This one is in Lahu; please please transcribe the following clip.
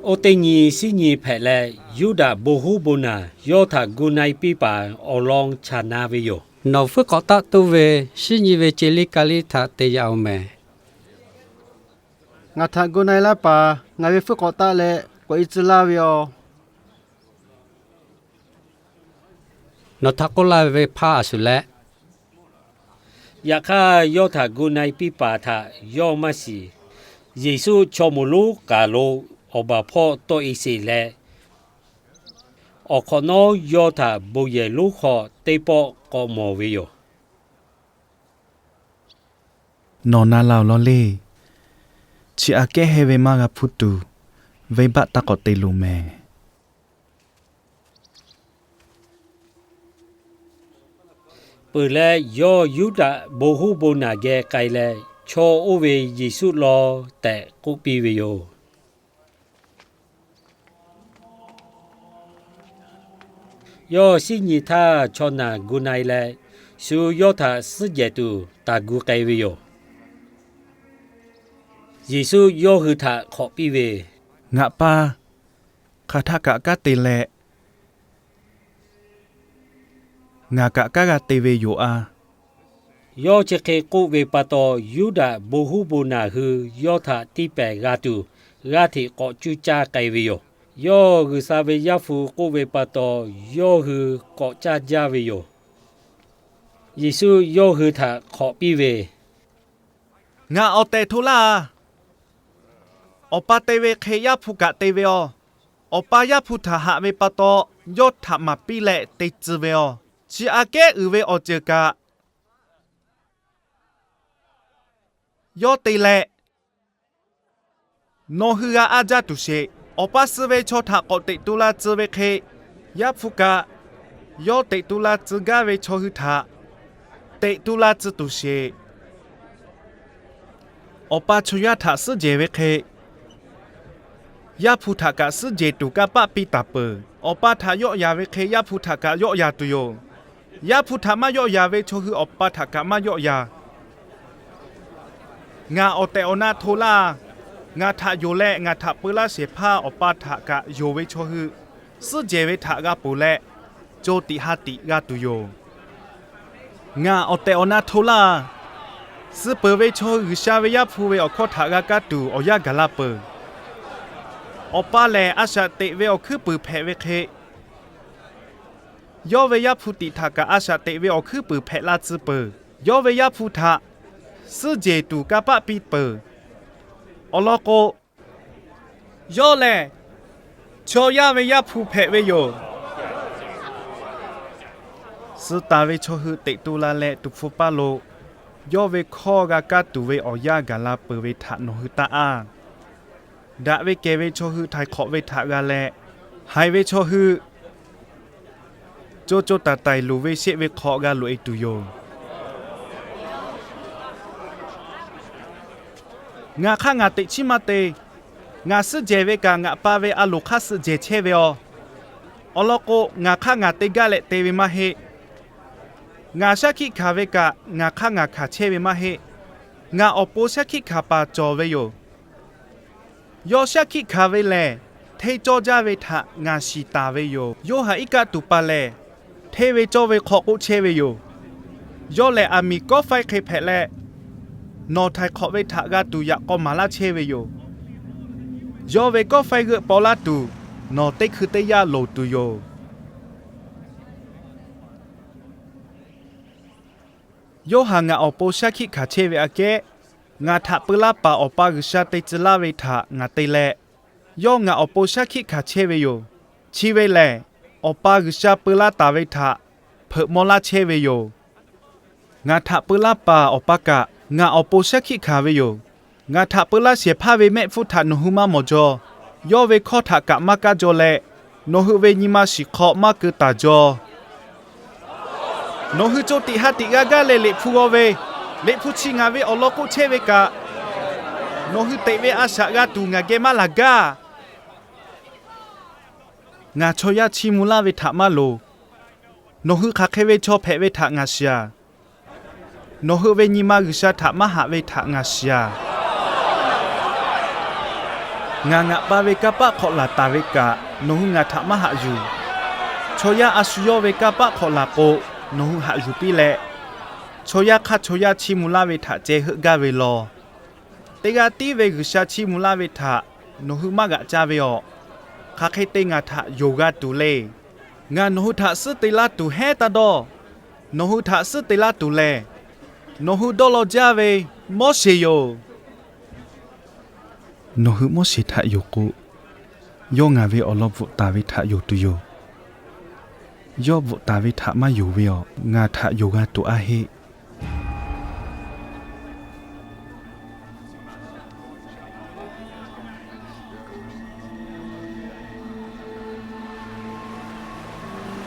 Oˇ teˇ nyi shinˉ nyi hpehꞈ leh, Yuˇdaꞈ bon huˉ bon naˬ yawˇ htaꞈ gu na-e piˇ paˍ awˬ lawn chaˬ na ve yoˬ. Nawˬ fuiˉ k'awꞈ taˆ toˇ ve shinˉ nyi ve ce liˇ ka liˇ htaꞈ te yaꞈ-oˬ mehˍ. Ngaˬ htaꞈ gu na-e laˇ paˍ ngaˬ ve fuiˉ k'awꞈ taˆ leh k'awꞈ-e tcuh laˇ ve yoˬ. Nawˬ htaꞈ k'oˆ laˇ ve hpaˇ a shuˍ leh. Yaꞈ hk'aˇ, yawˇ htaꞈ gu na-e piˇ paˍ htaꞈ yawˇ maˇ shiˍ. Yeˍsuˆ chaw moˍ lonˉ k'aˍ lo awˬ baˬ hpawˇ tawˆ-e sheˍ leh, awˬ hk'awꞈ nawˉ yawˇ htaꞈ bon yehˬ lonˉ hk'aw teˇ pawˆ k'awꞈ mawˬ ve yoˬ. Nawˬ na la-oˬ law leˇ. Chi aꞈ kehˉ hehˇ ve maˇ g'a hpuˇ tuˬ, venˇbaˆ taˇ k'awꞈ te loˍ mehˍ. Peuˬ leh, yawˇ Yuˇdaꞈ bon huˉ bon naˬ geh k'ai leh, Chaw oˇ ve Yeˍsuˆ law tehꞈ k'oˆ piˇ ve yoˬ. Yawˇ shinˉ nyi htaˇ chaw naˬ gu na-e leh, shu yawˇ htaꞈ suhˉ jehˬ tuˬ taˍ gu k'ai ve yoˬ. Yeˍsuˆ yawˇ hui htaꞈ hk'awꞈ piˇ ve, Ngaˬ pa, hk'aˬ htaˆ kaꞈ kanˉ te leh, ngaˬ kaꞈ kanˉ g'a te ve yoˬ a. Yawˇ chi hk'e k'oˆ ve pa taw, Yuˇdaꞈ bon huˉ bon naˬ hui yawˇ htaꞈ tiˇ pehˍ g'a tuˬ, g'aˇ hteꞈ k'awꞈ cuˇ caˇ k'ai ve yoˬ. Yawˇ G'uiˬsha ve Yaˇ hpu k'oˆ ve pa taw, yawˇ hui k'awꞈ caˇ jaˇ ve yoˬ. Yeˍsuˆ yawˇ hui htaꞈ hk'awꞈ piˇ ve, Ngaˬ awˬ tehˬ hto laˇ. Awˬ pa te ve hk'e Yaˇ hpu kaꞈ te ve yoˬ. Awˬ pa Yaˇ hpu htaꞈ haꞈ ve pa taw, yawˇ htaꞈ maˍ piˇ leh te tcuh ve yoˬ. Chi aꞈ kehˉ uiˍ ve awˬ ceuˬ kaꞈ yawˇ te leh, nawˬ hui g'a aˇ jaˇ tuˬ sheˍ. Awˬ pa suh ve chaw htaꞈ k'awꞈ teꞈ tu la tcuh ve hk'e, Yaˇ hpu kaꞈ yawˇ teꞈ tu la tcuh gaˇ ve chaw hui htaꞈ teꞈ tu la tcuh tuˬ sheˍ. Awˬ pa chaw yaˇ htaꞈ suhˉ jehˬ ve hk'e, Yaˇ hpu htaꞈ kaꞈ suhˉ jehˬ tuˬ kanˇ paˆ piˇ taˍ peuˬ. Awˬ pa htaꞈ yawˆ yan ve hk'e, Yaˇ hpu htaꞈ kaꞈ yawˆ yan tuˬ yoˬ. Yaˇ hpu htaꞈ maˇ yawˆ yan ve chaw hui Awˬ pa htaꞈ kaꞈ maˇ yawˆ yan. Ngaˬ awˬ tehˬ awˬ na hto laˇ. Ngaˬ htaꞈ yonˍ leh ngaˬ htaꞈ peu laˇ shehˍ hpaˇ Awˬ pa htaꞈ kaꞈ yonˍ ve chaw hui, suhˉ jehˬ ve htaꞈ g'a ponˬ leh, co tiꞈ ha tiꞈ g'a tuˬ yoˬ. Ngaˬ awˬ tehˬ awˬ na hto laˇ. Suh peuˬ ve chaw hui G'uiˬsha ve Yaˇ hpu ve awˬ hkawˇ htaꞈ g'a kaˇ tuˬ awˬ yanˇ gaˬ la peuˬ. Awˬ pa lehˬ, a shaꞈ teꞈ ve awˬ hkuiˉ puiˍ hpehꞈ ve hk'e, yawˇ ve Yaˇ hpu tiꞈ htaꞈ kaꞈ a shaꞈ teꞈ ve awˬ hkuiˉ puiˍ hpehꞈ la tcuh peuˬ. Yawˇ ve Yaˇ hpu htaꞈ suhˉ jehˬ tuˬ kanˇ paˆ piˇ peuˬ. Awˬ lawn k'o, yawˇ lehˬ chaw yaˇ ve Yaˇ hpu hpehꞈ ve yoˬ. Suh taˍ ve chaw hui teꞈ tu la leh tuˍ hpfuh paˇ lo yawˇ ve hkawˇ g'a kaˇ tuˬ ve awˬ yanˇ gaˬ la peuˬ ve htaꞈ nawˬ hui taˇ aˇ. Daꞈ ve kehˬ ve chaw hui htaiˍ hk'awꞈ ve htaꞈ g'a leh, haiˬ ve chaw hui co co taiˍ taiˍ luˬ ve sheˆ ve hk'aw g'a loꞈ-e tuˬ yoˬ. Ngaˬ hk'aˇ ngaˬ teꞈ chiˉ maˇ te. Ngaˬ suhˉ jehˬ ve kaꞈ ngaˬ pa ve a loˍ hk'aˇ suh jehˬ chehˇ ve yoˬ. Awˬ lawn k'o, ngaˬ hk'aˇ ngaˬ te gaˇ leh te ve maˇ heˆ. Ngaˬ shaˉ hkiˆ hkanˍ ve kaꞈ ngaˬ hk'aˇ ngaˬ hkanˍ chehˇ ve maˇ heˆ. Ngaˬ awˬ pon shaˉ hkiˆ hkanˍ paˍ cawˬ ve yoˬ. Yawˇ shaˉ hkiˆ hkanˍ ve lehˬ, hteˇ cawˇ jaˇ ve htaꞈ ngaˬ shiˍ taˍ ve yoˬ. Yoˇhanˬ iˉ kaˆ tuˍ paˍ lehˬ, hteˇ ve cawˇ ve hk'aw k'oˆ chehˇ ve yoˬ. Yawˇ lehˬ, aˬ miˍ kawˆ faiˇ hk'e hpehꞈ leh, nawˬ htaiˍ hk'awꞈ ve htaꞈ g'a tuˬ yaꞈ k'aw maˍ laˇ chehˇ ve yoˬ. Yawˇ ve kawˆ faiˇ g'euˆ paw laˇ tuˬ, nawˬ teˇ hkui teˇ yanˇ loˍ tuˬ yoˬ. Yoˇhanˬ ngaˬ awˬ pon shaˉ hkiˆ hkanˍ chehˇ ve aꞈ kehˉ, ngaˬ htaꞈ peu laˇ paˍ Awˬ pa G'uiˬsha te tcuh laˇ ve htaꞈ ngaˬ te leh, yawˇ ngaˬ awˬ pon shaˉ hkiˆ hkanˍ chehˇ ve yoˬ. Chi ve lehˬ, Awˬ pa G'uiˬsha peu laˇ taˍ ve htaꞈ hpeuꞈ maw laˇ chehˇ ve yoˬ. Ngaˬ htaꞈ peu laˇ paˍ Awˬ pa kaꞈ ngaˬ awˬ pon shaˉ hkiˆ hkanˍ ve yoˬ. Ngaˬ htaꞈ peu laˇ shehˍ hpaˇ ve mehˆ hpfuhˇ htaꞈ nawˬ hui maˇ mawˬ jaw. Yawˇ ve hkawˇ htaꞈ kaꞈ maˇ kaˇ jaw leh, nawˬ hui ve nyi ma shiˍ hk'aw maˇ keu taˍ jaw. Nawˬ hui co tiꞈ ha tiꞈ g'a gaˇ leh Liꞈ hpu g'aw ve, Liꞈ hpu chi ngaˬ ve awˬ lawn k'oˆ chehˇ ve kaꞈ, nawˬ hui teꞈ ve a shaꞈ g'a tuˬ ngaˬ geh maˇ laˬ gaˇ. Ngaˬ chaw yaˇ chiˇ mvuh laˇ ve htaꞈ maˇ loˍ. Nawˬ hui hk'aˬ hk'e ve chaw hpehꞈ ve htaꞈ ngaˬ shiˍ aˬ. Nawˬ hui ve nyi ma G'uiˬsha htaꞈ maˇ haꞈ ve htaꞈ ngaˬ shiˍ aˬ. Ngaˬ ngaꞈ pa ve kanˇ paˆ hk'awꞈ laˬ taˍ ve kaꞈ, nawˬ hui ngaˬ htaꞈ maˇ haꞈ yuˬ. Chaw yaˇ a shu yawˇ ve kanˇ paˆ hk'awꞈ laˬ k'o, nawˬ hui haꞈ yuˬ piˇ leh, chaw yaˇ hk'aˇ chaw yaˇ chiˇ mvuh laˇ ve htaꞈ ceh heuˆ gaˇ ve law. Teˇ g'aˇ tiˉ ve G'uiˬsha chiˇ mvuh laˇ ve htaꞈ nawˬ hui maˇ g'aꞈ caˇ ve awˬ. Hk'aˬ hk'e te ngaˬ htaꞈ yonˍ g'a tuˬ le. Ngaˬ nawˬ hui htaꞈ suhˉ te laˇ tuˬ heˉ taˇ dawˇ. Nawˬ hui htaꞈ suhˉ te laˇ tuˬ lehˬ, nawˬ hui dawˇ law jaˇ ve Moˉseˍ yoˬ. Nawˬ hui Moˉseˍ htaꞈ yonˍ k'o, yawˇ ngaˬ ve awˬ lawn bvuhꞈ taˍ ve htaꞈ yonˍ tuˬ yoˬ. Yawˇ bvuhꞈ taˍ ve htaꞈ maˇ yonˍ ve awˬ, ngaˬ htaꞈ yonˍ g'a tuˬ a heˆ.